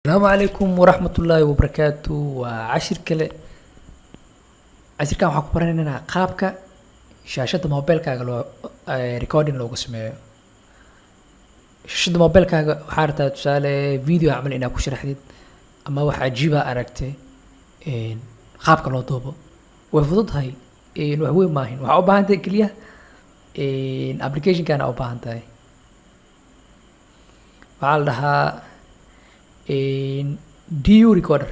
Asalaamu calaykum waraxmatullaahi wabarakaatu. Waa cashir kale. Cashirkan waxaan ku baranaynaa qaabka shaashadda mobilkaaga loo recording loogu sameeyo. Shaashadda mobilkaaga waxaa rabtaa, tusaale, video camal inaad ku sharaxdid ama wax cajiiba aragtay, qaabka loo duubo way fududahay, wax weyn maahin. Waxaa u baahan tahay keliya applicationkan aa u baahan tahay. Waxaa la dhahaa DU Recorder.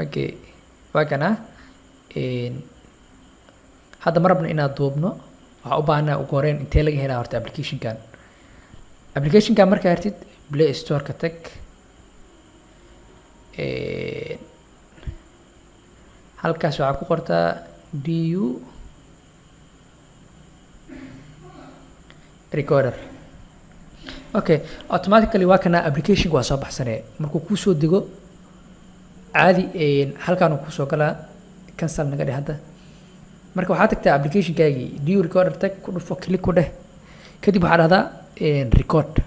Okay, waa kana. Hadda ma rabno inaad duubno. Waxaa u baahannahay ugu horeyn, intee laga helaa horta applicationkan? Applicationkan markaa hartid, Play Store-ka tag. Halkaas waxaa ku qortaa DU Recorder. Okay, automatically waa kana, applicationka waa soo baxsanee. Markuu kuusoo dego caadi, halkaan uu kusoo galaa. Cancel naga dheh hadda. Marka waxaa tagtaa applicationkaagii, DU Recorder tag, ku dhufo, click ku dheh. Kadib waxaa dhahdaa record.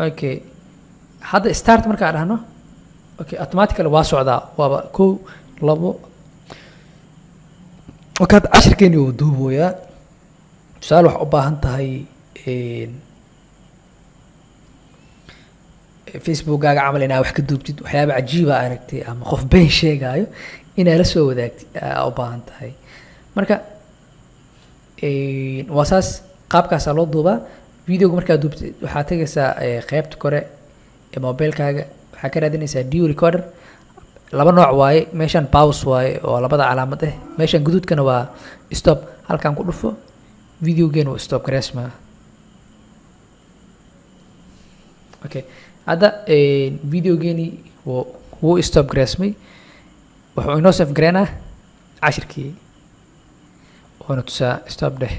Okay, hadda start markaa dhahno, okay, automatically waa socdaa, waaba kow, labo. Okay, hadda cashirkeeni uu duubooyaa. Tusaale, waxaa u baahan tahay Facebookkaaga camal inaa wax ka duubtid, waxyaaba cajiiba aragtay ama qof been sheegaayo inaa la soo wadaagtid aa u baahan tahay. Marka waa saas, qaabkaasaa loo duubaa. Videoga markaa duubtid, waxaa tegaysaa qeybta kore ee mobilkaaga, waxaa ka raadinaysaa DU Recorder. Laba nooc waaye. Meeshan pause waaye oo labada calaamad ah, meeshan guduudkana waa stop. Halkan ku dhufo, videogeena wuu stop gareysmaa. Okay, hadda videogeeni wuu stop gareysmay. Wuxuu inoo save gareynaa cashirkii, wuxuuna tusaa stop dheh.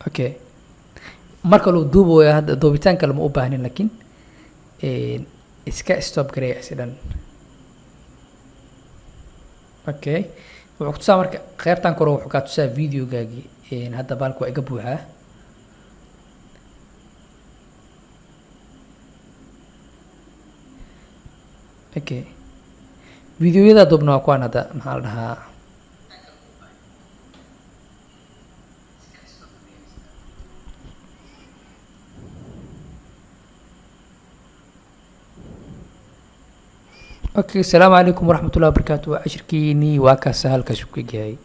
Okay, marka luu duubooya hadda, duubitaan kale ma u baahnin, laakiin iska stop gareeya si dhan. Okay, wuxuu ku tusaa marka qeybtan kore, wuxuu kaa tusaa videogaagii. Hadda baalka waa iga buuxaa. Okay, videoyada duubna waa kuwaan. Hadda maxaa la dhahaa? Okay, asalaamu calaykum waraxmatullahi wabarakaatu. Cashirkiinii waa kaasa, halkaas ku egyahay.